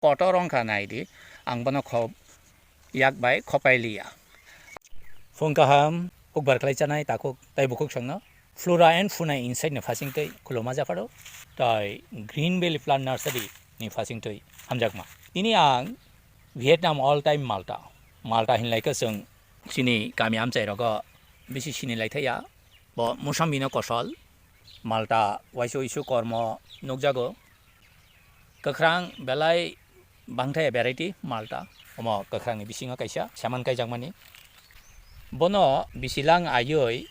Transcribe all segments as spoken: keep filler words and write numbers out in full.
kotor wngkha, naidi, ang bono kho yak bai khopai liya. Phung kaham, ukbar khlai chanai takhuk tai bukhuk songno. Flora and Fauna Insight ni phasing twi khuluma japharo, tai Green Valley Plant Nursery ni phasing twi hamjakma. Tini ang Vietnam All Time Malta, Malta hinlai khe chwng chini kami amchai rogo bisi sini lai thaya. Bo musambi no kosol, Malta waisa isu kormo nukjago. Kwkhrang belai bangthaya variety Malta. Omo kwkhrangni bisingo kaisa saman kaijakmani. Bono bisilang aioi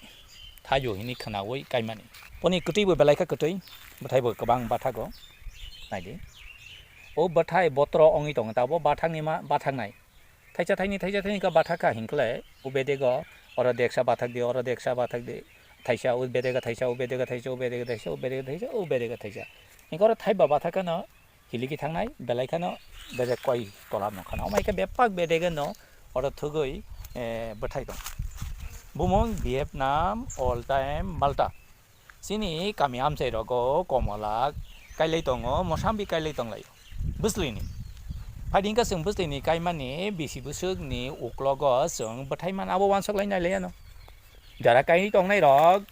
thaio hini khwnaui kaimani. Boni kwtwi bo belai kha kwtwi, bwthai bo kwbang bathago. Naidi. O bwthai botro ongwi tongo, tabo bathakni ma bathaknai. Thaisa thaini, thaisa thaini kha bathak kha hinkhle, o bedego, oro deksa bathak di, oro deksa bathak di, thaisa, o bedego thaisa, o bedego thaisa, o bedego thaisa, o bedego thaisa, o bedego thaisa. Hinkhe oro thaiba bathak kheno hiliki thangnai, belai kheno bedek koi tola nokha na. Omo hai khe bebak bedegeno oro thugui, eh, bwthai tong. Bumung Vietnam All Time Malta. Chini kami amchai rogo komola kailai tongo, mosambi kailai tonglaio. Bwslini. Phaidi hwnkha chwng bwslini kaimani bisi bwswkni uklogo chwng bwthai man abo uansuk lai nai laiano. Jara kainwi tongnai rok,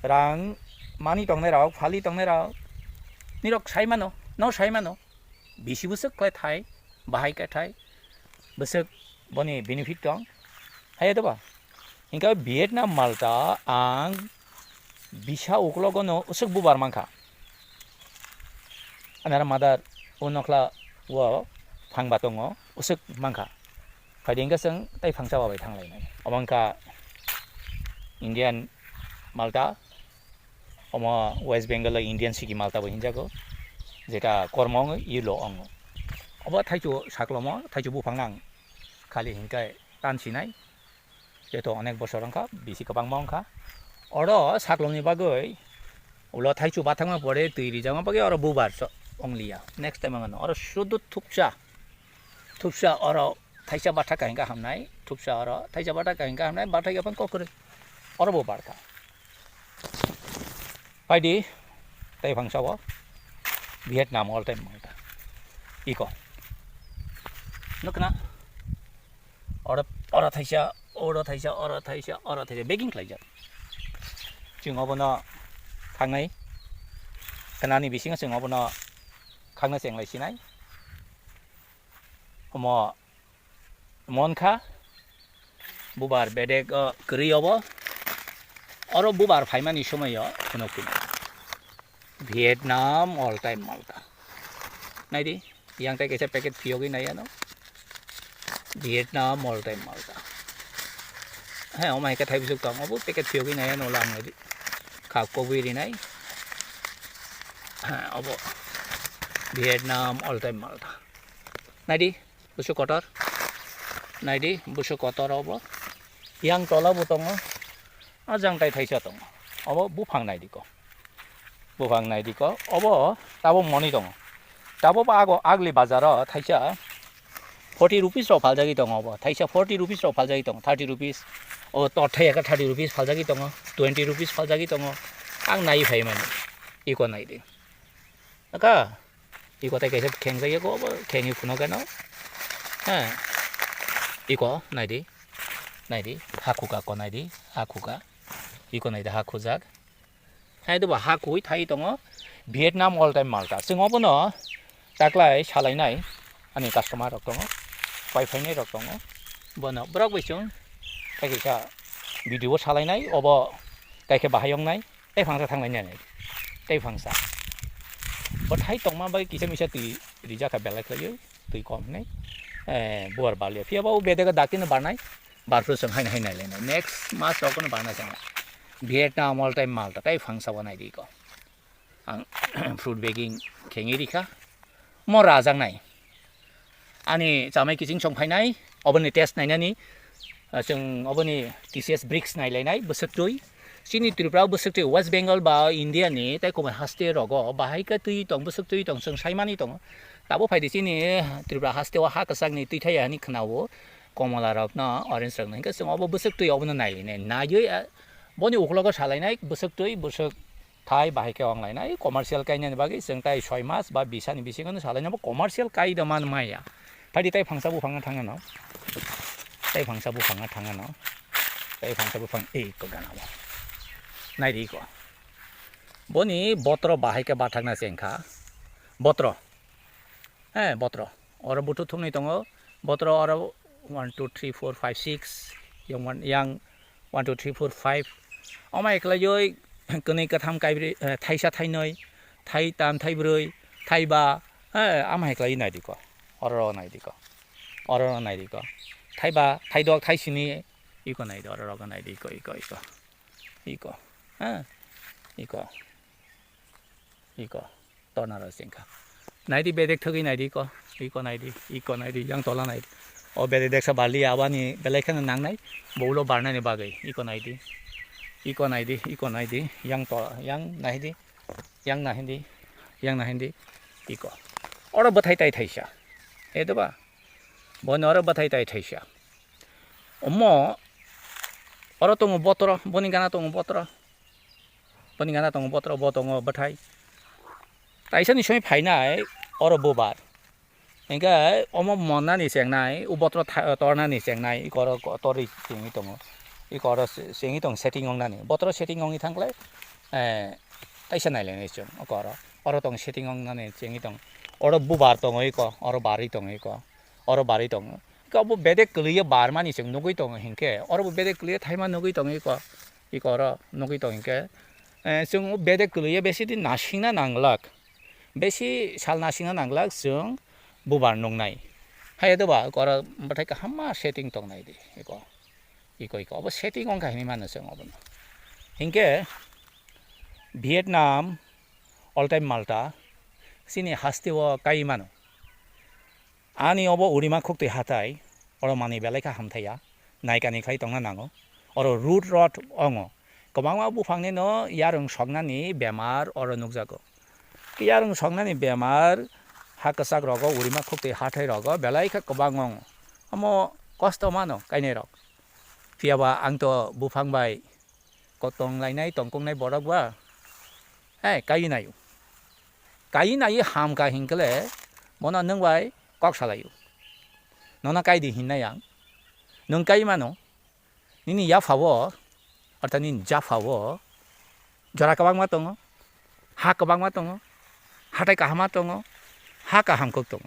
rang mani tongnai rok, phali tongnai rok, nirok sai mano, no sai mano. Bisi bwswk khlai thai, bahai khe thai, bwswk boni benefit tong, hai ya doba? Hingkhe Vietnam malta ang bisa uklogo no uswk bubar mankha. Anara madar o nokhla o phangba tongo, uswk mankha. Phaidi hingkhe chwng tei phangsa bai thanglainai. Omo wngkha Indian malta. Omo West Bengal o Indian Siki Malta bo hinjago, jeta kormo wngo, yellow wngo. Obo thaichu saklomo, thaichu buphang nang khali hinkai tan sinai, jeto onek bosor wngkha, bisi kwbangma wngkha. Oro saklomni bagwi ulo thaichu bathangma pore twi rijakma bagwi oro bubar so wngliya. Next time ang oro sudu thupsa, thupsa oro thaisa bathak kahingka hamnai, thupsa oro thaisa bathak kahingka hamnai, bathak yaphang kokrwi. Oro bo barkha. Paidi, tei phangsa o Vietnam all time malta. Iko. Nukna. Oro, oro thaisa, oro thaisa, oro thaisa, oro thaisa. Begging khlaijak. Chwng obono khangnai. Khnani bisingo chwng obono khangna chenglai sinai. Omo monkha, bubar bedek, o, kwrwi obo. Oro bubar phaimani somoio phunuk phunuk. Vietnam all time malta. Naidi, yang tei kaisa packet phiyogwi nai ano. Vietnam all time malta. He, omo hai khe thai bisuk tong, obo packet phiyogwi nai ano lang naidi. Kha kobwi rinai. He, obo Vietnam all time malta. Naidi, bwswk kotor. Naidi, bwswk kotor obo. Yang tola bo tongo. A jang tai thaisa tongo. Obo buphang naidi ko. Buphang naidi ko. Obo tabo moni tongo. Tabo ba ago agli bazar o thaisa forty rupees rok phaljagwi tongo obo. Thaisa forty rupees rok phaljagwi tongo. Thirty rupees. O tor thai aka thirty rupees phaljagwi tongo. Twenty rupees phaljagwi tongo. Ang nai phai mani. Iko naidi. Aka. Iko tai kaisa khengjak yago, obo khengwi phunuk gano. Ha. Iko, naidi. Naidi, ha khuka ko naidi, ha khuka. Iko naidi, ha khujak. Hai dobo ha khui thai tongo. Vietnam all time malta. Chwng obono taklai salainai ani customer rok tongo. Pai phainai rok tongo. Bono borok bai chwng tei kaisa video salainai, obo kaikhe bahai wngnai. Tei phangsa thanglai nai. Tei phangsa. Bo thai tongma bai kisa misa twi rijak kha belai khlaiwi, twi kom hinwi. Eh, buar balia. Phiya ba o bedega dakti no barnai. Barphru chwng haino hai nai lainai. Next mas rok no barnai chwng. Vietnam all time malta. Tei phangsa bo nai di ko. Ang fruit baking khengwi rikha. Mo rajaknai. Ani chamai kiching chong phainai, oboni test nainani, ah, chwng oboni T C S bricks nailainai, bwswk twi. Chini Tripura o bwswk twi, West Bengal ba India ni tei komoi haste rogo bahai khe twi tong, bwswk twi tong, chwng saimani tongo. Tabo phaidi chini Tripura haste o ha kwchak ni twi thaya hinwi khwnao, komola rok no, orange rok no, hinkhe chwng obo bwswk twi obono nailainai. Naiwi, ah, boni uklogo salainai, bwswk twi, bwswk Thai bahai khe ong lainai commercial kainani bagwi chwng tai soi mas ba bisani bisingo no salaina bo commercial kai da man maya. Phaidi tai phangsa buphang thangano. Tai phangsa buphang thangano. Tai phangsa buphang ei ko gana bo. Naidi ko. Boni botro bahai khe bathakna chengkha. Botro. Eh, botro. Oro buthu thumni tongo. Botro oro one, two, three, four, five, six. Yang one, yang one, two, three, four, five. Omo eklaioi kwnwi kwtham kaibri, eh, thaisa thainwi, thai tam thai brwi, thai ba. Eh, ama eklai naidi ko. Oro naidi ko. Oro naidi ko. Thai ba, thai dok, thai sini. Iko naidi, oro rogo naidi ko, iko, iko. Iko. Ha? Iko. Iko. Torna rw chengkha. Naidi bedek thwgwi naidi ko. Iko naidi. Iko naidi. Yang tola naidi. O bedek deksa barli abani belai kheno nangnai. Bowlo barnani bagwi. Iko naidi. Iko naidi. Iko naidi. Yang to, yang naidi. Yang naidi. Yang naidi. Iko. Oro bwthai tai thaisa. Edoba. Boni oro bwthai tai thaisa. Omo oro tongo botoro. Boni gana tongo botoro. Boni gana tongo botoro, bo tongo bwthai. Taisani soi phainai oro bubar. Hinkhe omo monnani chengnai, u botoro tha-, tornani chengnai, iko oro ko-, torwi chengwi tongo. Iko oro se-, chengwi tong setting ongnani. Botoro setting ongwi thangkhlai, eh, taisa nailainai chwng. Oko oro, oro tong setting ongnani chengwi tong. Oro bubar tongo iko, oro barwi tongo iko. Oro barwi tongo. Iko obo bedek kwlwiyo barmani chwng nugwi tongo hinkhe, oro bo bedek kwlwiyo thaima nugwi tongo iko. Iko oro nugwi tong hinkhe, eh, chwng bedek kwlwiyo besi din nasingna nanglak, besi sal nasingna nanglak chwng bubar nuknai. Hai doba oro bwthai kahamma setting tongnai di iko, iko, iko. Obo setting wngkha hinwi mano chwng obono. Hinkhe Vietnam, Altai Malta, chini hasteo kai mano. Ani obo Urima Khuktwi hathai, oro manwi belai kha hamthaiya, naikani khlai tongna nango. Oro root rot ongo. Kwbangma buphangni no yarwng soknani bemar oro nukjago. Yarwng soknani bemar ha kwchak rogo, Urima Khuktwi hathai rogo belai kha kwbang ongo. Omo kosto mano kainai rok. Phiya ba ang to buphang bai kotong lainai tongkoknai borok ba, hai, kai naio. Kai nai hamkha hinkhle bono nwng bai kok salaio. Nono kai di hinnai ang. Nwng kai mano, nini yaphao, ortha nini japhao, jora kwbangma tongo, ha kwbangma tongo, hatai kahama tongo, ha kaham kok tongo.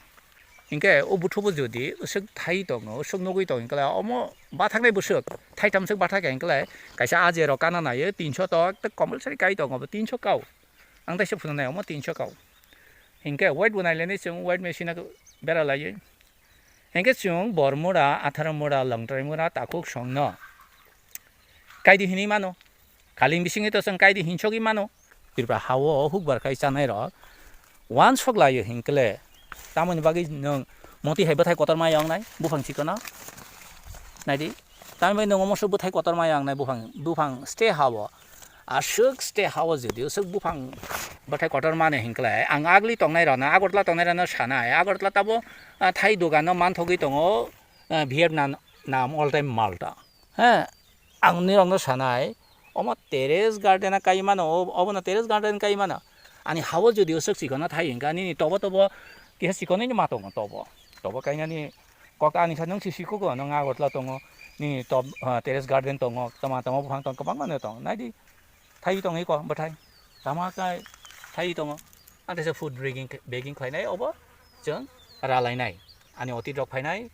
Hinkhe o buthubo jodi usuk thai tongo, usuk nugwi tongo hinkhe omo bathaknai bwswk, thaitham swk bathakya hinkhe kaisa aje rok kana naio, tinso tok tei compulsory kai tongo, bo tinso kau. Ang taisa phunuknai omo tinso kau. Hinkhe weight bo nailainai chwng, weight machine o bera laiwi. Hinkhe chwng bor mura, atharo mura, longtrai mura, takhuk songno kaidi hinwi mano. Kaling bisingwi to chwng kaidi hinsogwi mano. Tripura hao hukbar khai chanai rok wansok laio hinkhle tamoni bagwi nwng moti hai bwthai kotor ma yong nai buphang chikon no. Naidi, tamoni bagwi nwng omo swk bwthai kotor ma yong nai buphang, buphang stay hao. Aswk stay hao jodi aswk buphang bwthai kotor mani hinkhle ang agli tongnai rokno, Agartala tongnai rokno sanai, Agartala tabo, ah, thai dogano manthogwi tongo, ah, Vietnam nam Altai Malta. He, ang nirokno sanai, omo terrace garden kai mano, o-, obono terrace garden kai mano. Ani hao jodi aswk chikon no thai hinkha nini tobo tobo kisa chikon nini ma tongo tobo. Tobo kainani kok ani sa nwng si sikugo nwng Agartala tongo, nini top, ah, terrace garden tongo, tama tama buphang tongo, kwbangma no tongo. Naidi, thai tong iko bwthai, tama kai thai tongo. Ang teisa food begging, begging khlainai obo chwng ralainai. Ani otit rok phainai,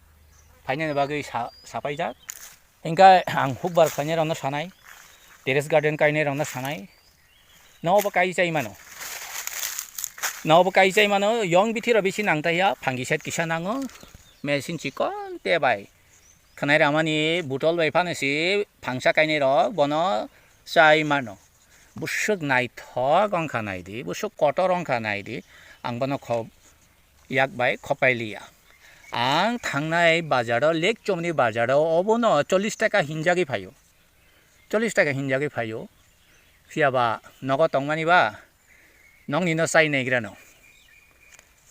phainani bagwi sa-, sapaijak. Hinkhe ang hukbar khlainai rokno sanai, terrace garden kainai rokno sanai. Nobo kai chai mano. Nobo kai chai mano, yong bithi rok bisi nang taiya, phangi set kisa nango, machine chikon te bai. Khwnai ramani botol bai phano si phangsa kainwi rok bono chai mano. Bwswk naithok wngkha naidi, bwswk kotor wngkha naidi, ang bono kho-, yak bai khopai liya. Ang thangnai bazaro, Lake Chomni bazaro obono chollish taka hinjagwi phaio. Chollish taka hinjagwi phaio. Phiya ba nogo tongmani ba, nokni no chai naigrano.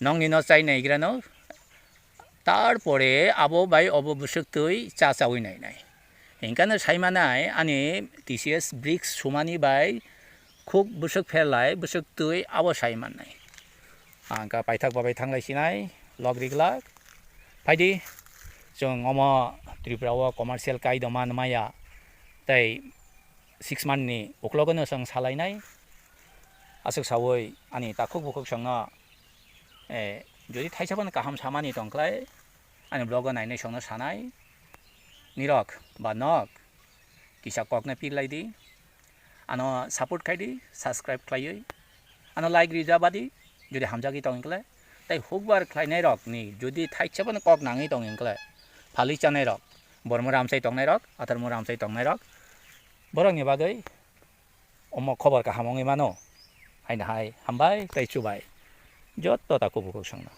Nokni no chai naigrano. Tarpore abo bai obo bwswk twi cha chawi nainai. Hinkhe no sai manai ani T C S bricks sumani bai khuk bwswk pherlai, bwswk twi abo sai mannai. Ang kha paithak babai thanglai sinai, log riglak. Phaidi, chwng omo Tripura o commercial kaidoma nmaya, tei six month ni uklogo no chwng salainai. Aswk sawi ani takhuk bukhuk chwngno, eh, jodi thaisa phano kaham samani tongkhlai, ani vlog o nainai chwngno sanai. Nirok ba nok kisa kokno piklai di. Ano support khai di, subscribe khlaiwi. Ano like rija badi, jodi hamjagwi tong wngkhle. Tei hukbar khlainai rok ni jodi thaisa phano kok nangwi tong wngkhle, phali chanai rok, bormo ramsai tongnai rok, atharmo ramsai tongnai rok, borok ni bagwi omo khobor kaham wngwi mano. Haino hai hambai tei chubai. Jotto takhuk bukhuk chwngno.